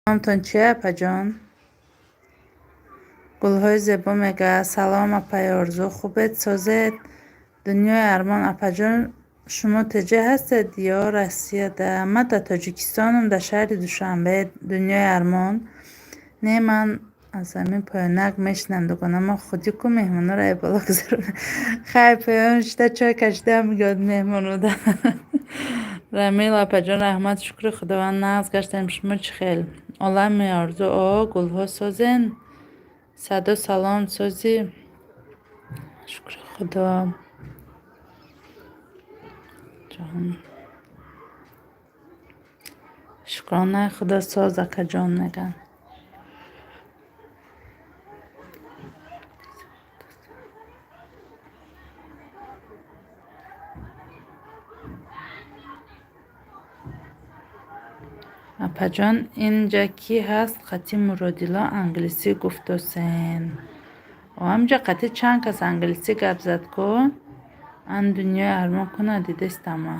Номтон чия, апаҷон? Гулҳои зебо мега. Салом, апаи Орзу, хубед, созед? Дунёи Армон, апаҷон, шумо теҷа ҳастед ё Россияда? Ман дар Тоҷикистонам, дар шаҳри Душанбе. Дунёи Армон, не, ман аз ҳамин поёнак мешинам. Дугона мо худӣ ку меҳмонро эболо гузаронем. Хайр, поён шида чой кашидаам, ёд меҳмонуда. Рамил апаҷон, раҳмат, шукри Худованд, нағз гаштем. Шумо чӣ хел? Олами Орзу, о, гулҳо созен? Садо, салом, созӣ, шукри Худо. Ҷон, шукронаи Худо, соз, акаҷон, меган. Апаҷон, инҷа кӣ ҳаст? Қати Муродило англисӣ гуфтосен. Ҳамҷа қати чанд кас англисӣ гап зад ку. Ан Дунёи Армон ку надидестама.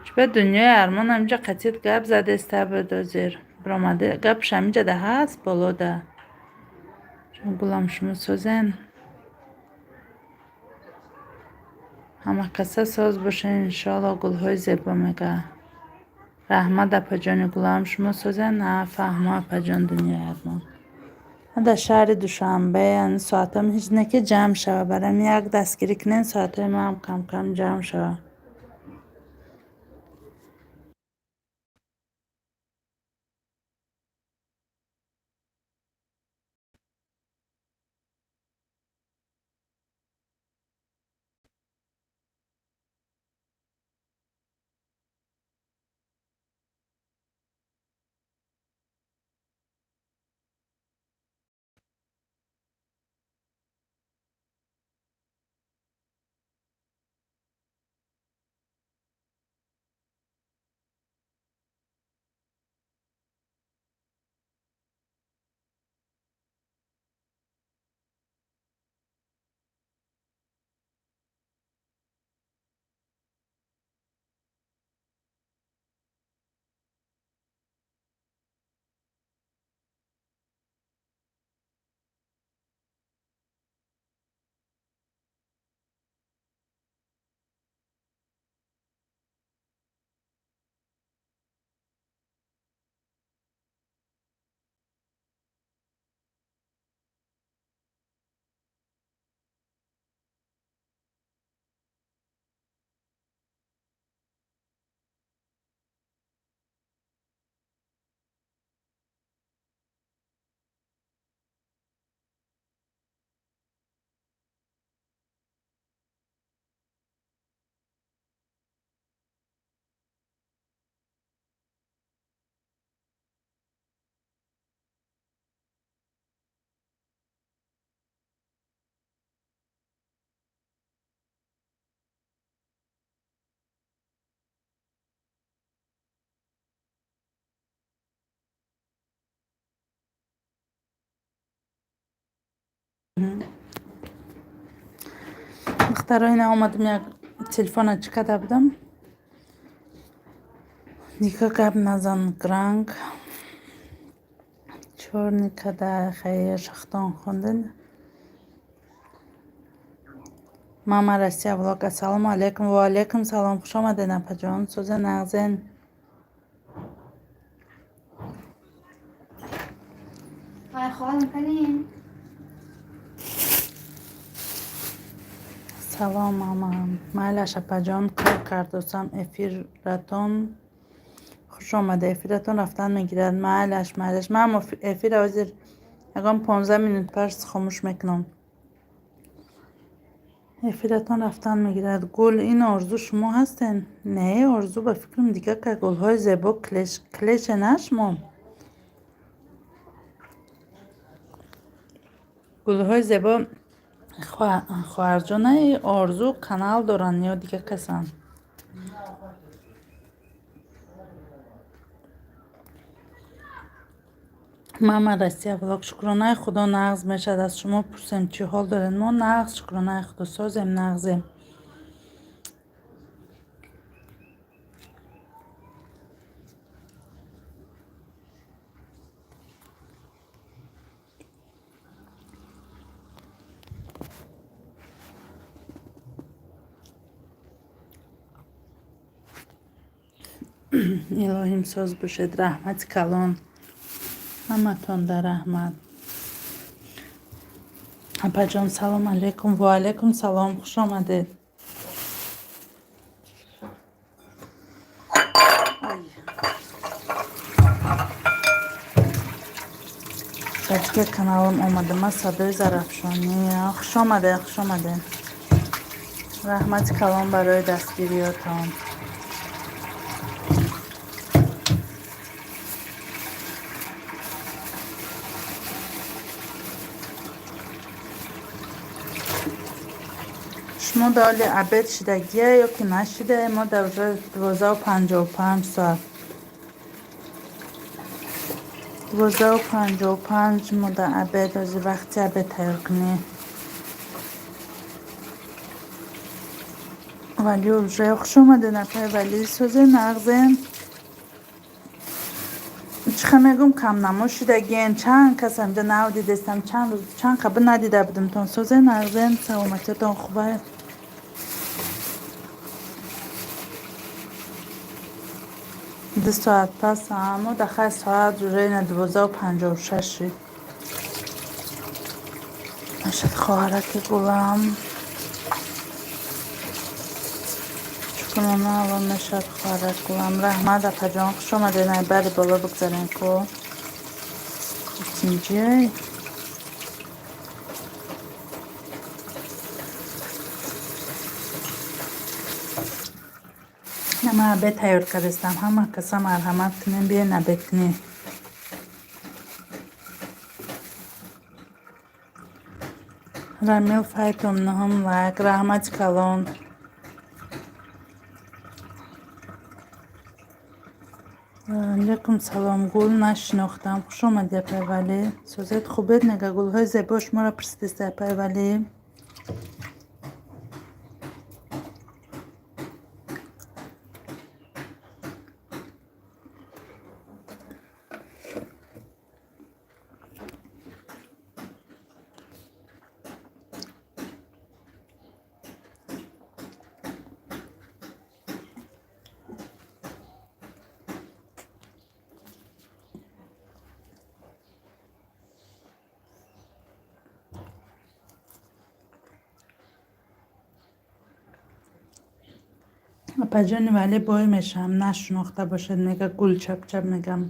Чиба Дунёи Армон ҳамҷа қатит гап задеста буд озир. Биромада гапш ҳаминҷада ҳаст болода. Гулам, шумо созен? Ҳама каса соз бошен, иншоалло. Гулҳои зебо мега. Раҳмат, апаҷони гулам, шумо созен? На, фаҳмо, апаҷон Дунёи Армон. Ман дар шаҳри Душанбе, соатҳоам ҳеҷ не ки ҷамъ шава. Барам як дастгирӣ кунен, соатҳои маам кам-кам ҷамъ шава. Духтаро, ина омадам, як телефона чӣ карда будам. Дига гап назан, гранг. Чёрный када хайр, шахтон хонден. Мама Россия влог. Ассалому алайкум. Ва алайкум салом. Хуш омадед, апаҷон. Сӯза, нағзен? Хоҳар мекунем. Салом, мама. Майлаш, апаҷон, кор кардосам. Эфиратон хуш омада. Эфиратон рафтан мегирад. Майлаш, майлаш. Ман эфира ҳозир ягон 15 минут пас хомӯш мекунам. Эфиратон рафтан мегирад. Гул, ин Орзу шумо ҳастен? Не, Орзу ба фикрам дига ка. Гулҳои зебо, клеше на шумо? Гулҳои зебо, хоҳарҷонаи Орзу канал доранд ё дига касанд? Мама Россия влог, шукронаи Худо, нағз мешавад. Аз шумо пурсем, чӣ ҳол доред? Мо нағз, шукронаи Худо, созем, нағзем. Илоҳим, соз бошед. Раҳмати калон ҳаматонда, раҳмат. Апаҷон, салом алейкум. Ва алейкум салом, хуш омадед. Ба дигар каналам омадама, садои Зарафшонӣ. Хуш омадед, хуш омадед. Раҳмати калон барои дастгириётон. Шумо да оли обед шидагия ё ки нашида? Мо да уже 12:55 соат. 12:55 мо да обед, ҳозир вақти обед тайёр кунӣ. Валӣ уже, хуш омадед, апай Валӣ. Созе, нағзен? Чӣ ха мегӯм, камнамо шидагиен. Чанд кас ҳамҷа нав дидестам, чанд рӯз, чанд қабл надида будимтон. Созе, нағзен, саломатиятон хуба? 2 соат пас мо да хай соат уже ина 12:56 шид. Нашад, хоҳараки гулам. Чукунона алон мешавад, хоҳарак гулам. Раҳмат, апаҷон, хуш омадед. Най бари боло бигзарем ку. Тинҷай. Ман обед тайёр кардастам. Ҳама каса марҳамат кунем, биёен обед кунем. Рамил Файтум, нуҳум лайк. Раҳмати калон. Алейкум салом, гул нашинохтам. Хуш омадӣ, апай Валӣ. Созед, хубед? Нега гулҳои зебо шуморо пурсидеста, апай Валӣ. Апаҷони Валӣ, бой мешавам, нашинохта бошед, мега гул чапчап мегам.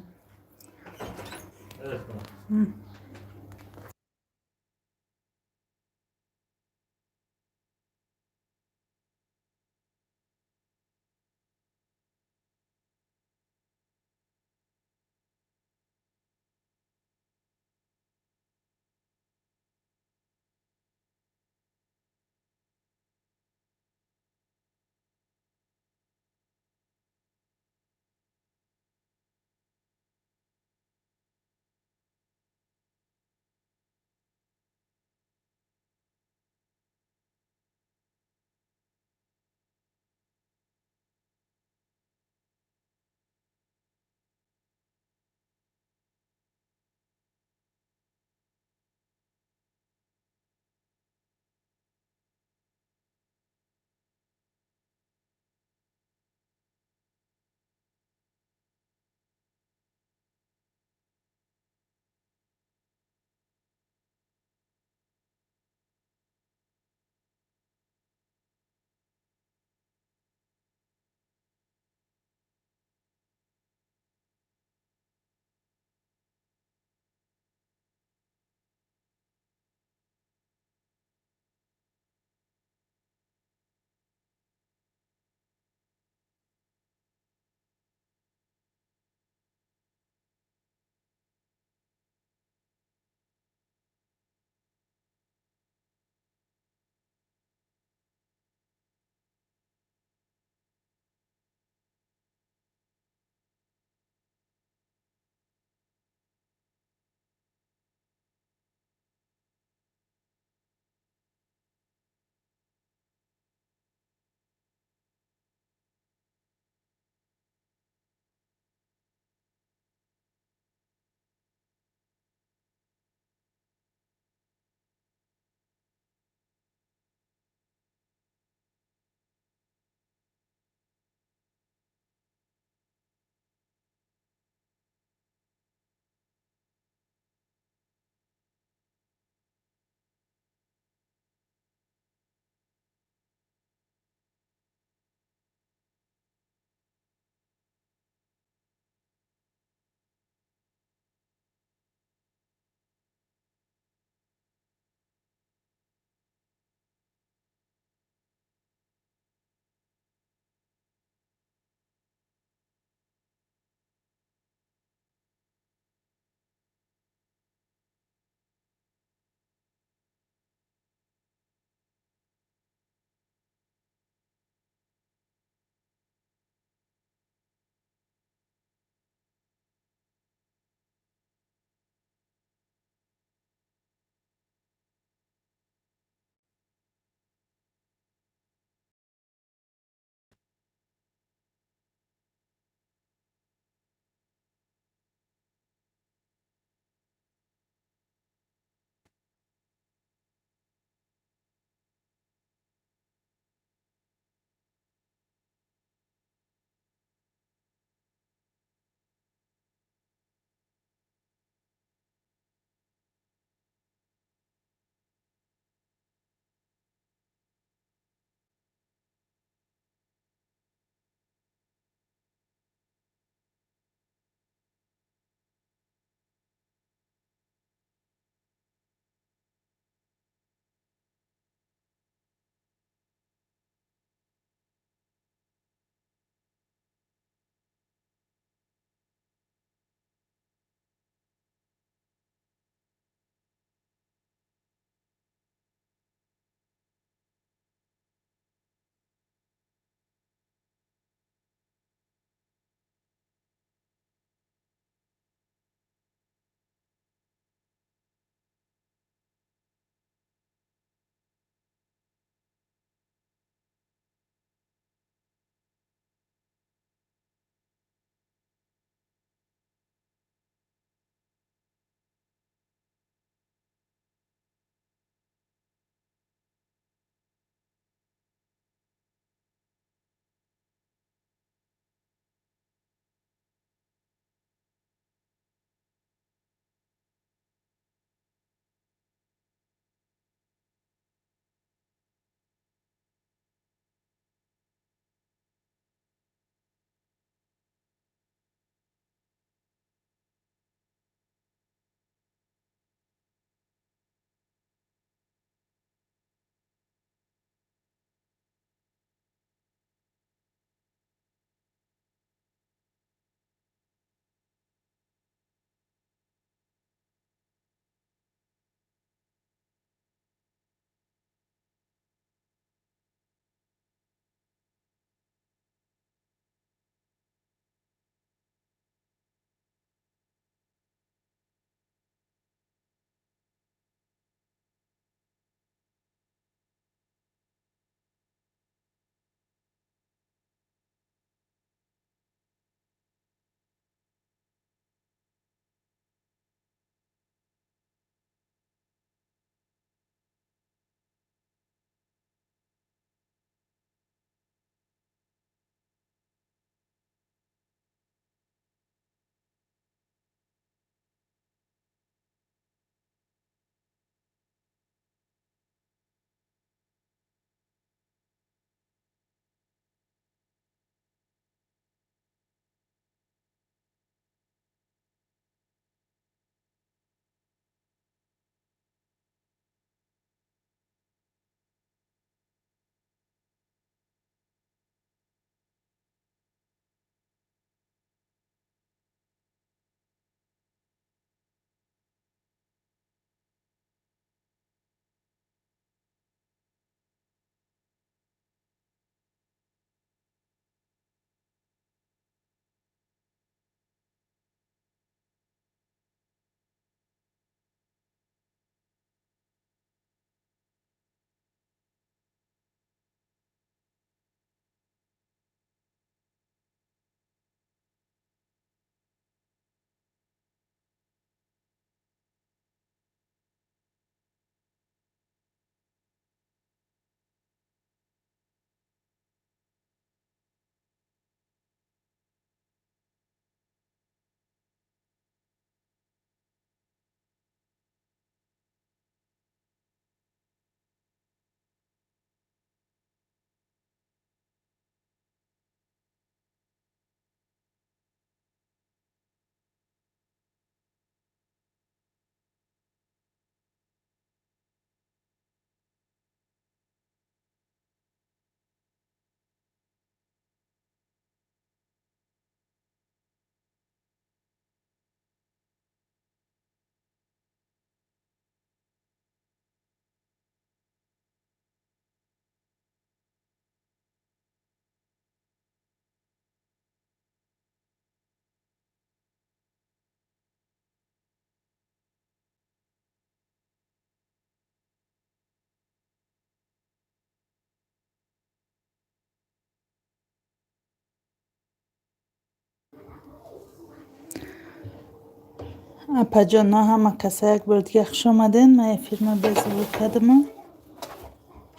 Апаҷоно, ҳама каса як бор дига хуш омаден. Ман эфирма безувур кардаму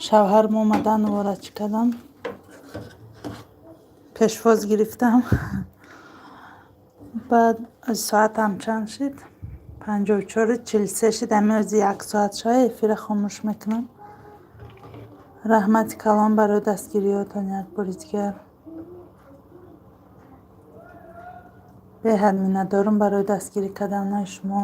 шавҳарм омадан, вора чӣ кардам, пешвоз гирифтам. Баъд соатам чанд шид? 54:43 шид. Ҳамин ози як соат шава, эфира хомӯш мекунам. Раҳмати калон барои дастгириётон як бори дигар. Беҳад миннатдорум барои дастгирӣ карданои шумо.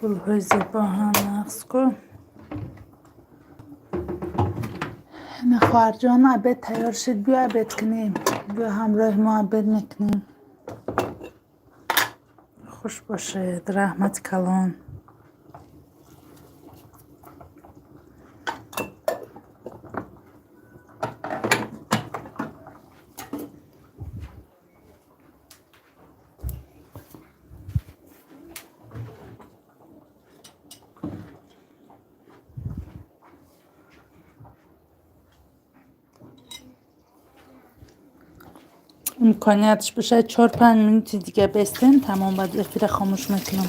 Гулҳои зебо ҳам нақс ку. На, хоҳарҷон, обед тайёр шид, биё обед кунем. Биё, ҳамроҳи мо обед мекунем. Хуш бошед, раҳмати калон. Имкониятш бошад, 4-5 минути дига бестем, тамом, баъд эфира хомӯш мекунам.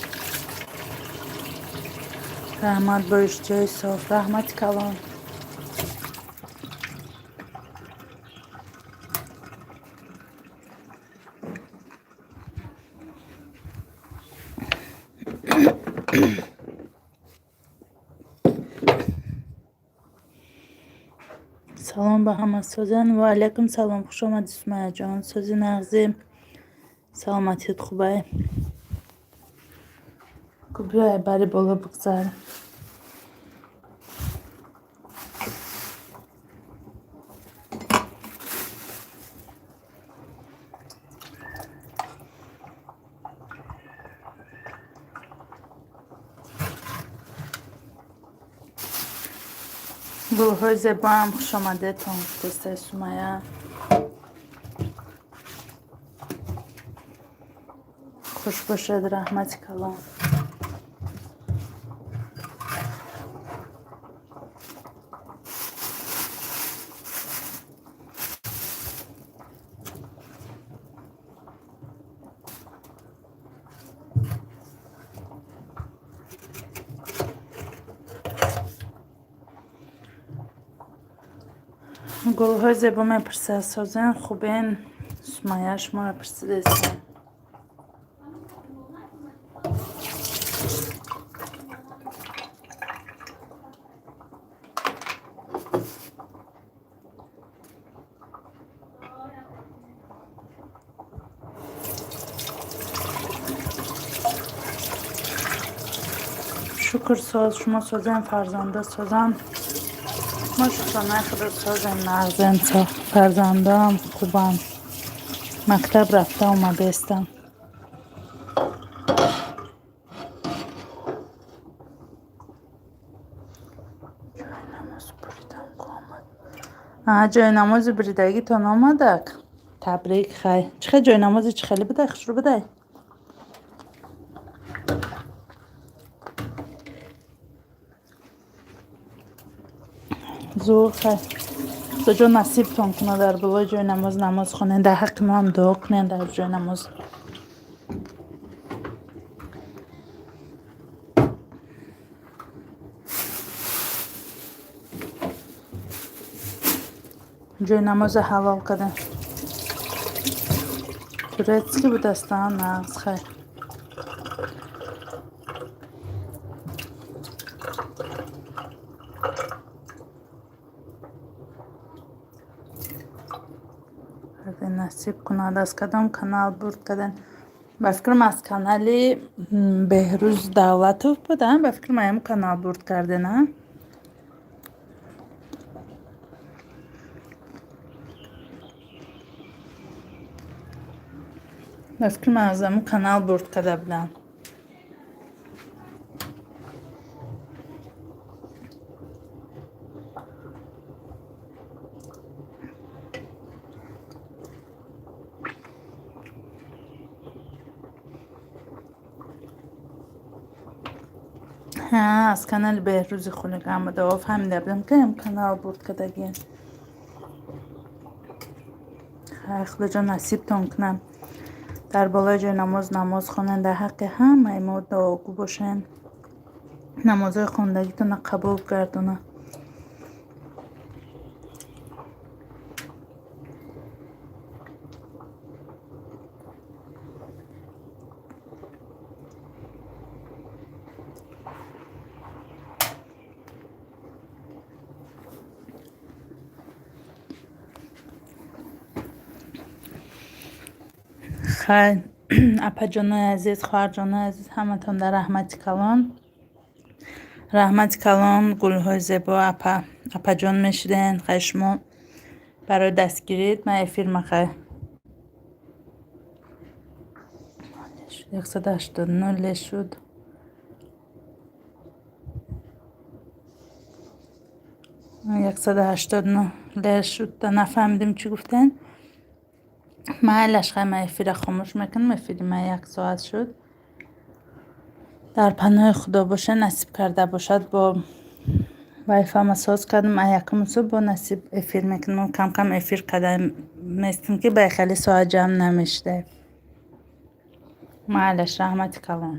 Раҳмат бо иштиҳои соф, раҳмати калон. Салом ба ҳама, созан. Ва алайкум салом, хуш омадӣ, Сумаяҷон. Сози, нағзи, саломатият хубай? Ку, биёй, бари боло бигзар. Гулҳои зебоам, хушомадетон гуфтестай Сумая. Хуш бошед, раҳмати калон. Гулҳои зебо мепурсад: созен, хубен? Сумая шуморо пурсидестем. Шукр, соз, шумо созен, фарзанда созан? Мо шукронаи худо созем, нағзем, фарзандаам хубанд, мактаб рафта омадаестанд. Ҷои намози буридагитон омадак, табрик. Хай, чӣ хел ҷои намози, чӣ хеле будай, хушрӯ будай? Зур, хай, худоҷон насибтон кунад, дар болои ҷои намоз намоз хонед. Дар ҳаққи мо ҳам дуо кунед дар ҷои намоз. Ҷои намоза ҳалол кардем. Турецкий будастан, нағз, хай. Насиб кунад. Аз кадом канал бурд кардем? Ба фикрам, аз канали Беҳрӯз Давлатов буд, ба фикрам, аямо канал бурд карден. Ба фикри ман, аз ҳамун канал бурд карда будам. Аз канали Беҳрӯзи Хулиган буда. Фаҳмида будам, ки ам канал бурд кардагиам. Худоҷон, насибтон кунам. Дар болои ҷои намоз намоз хонед, дар ҳаққи ҳамаи мо дуогӯ бошед, намозҳои хондагитонро қабул гардонад. Хайр, апаҷонои азиз, хоҳарҷонои азиз, ҳаматон дар раҳмати калон, раҳмати калон. Гулҳои зебо, апа, апаҷон мешиден. Хай, шумо барои дастгирит ман эфир махай 189 ле шуд, 189 ле шуд. Нафаҳмидим, чӣ гуфтен. Майлаш, хай, ман эфира хомӯш мекунам. Эфири ман як соат шуд. Дар паноҳи Худо бошед. Насиб карда бошад, бо вайфама соз кардам. А якум субҳ бо насиб эфир мекунам. Камкам эфир карда местем, ки ба хеле соат ҷамъ намешуда. Майлаш, раҳмати калон.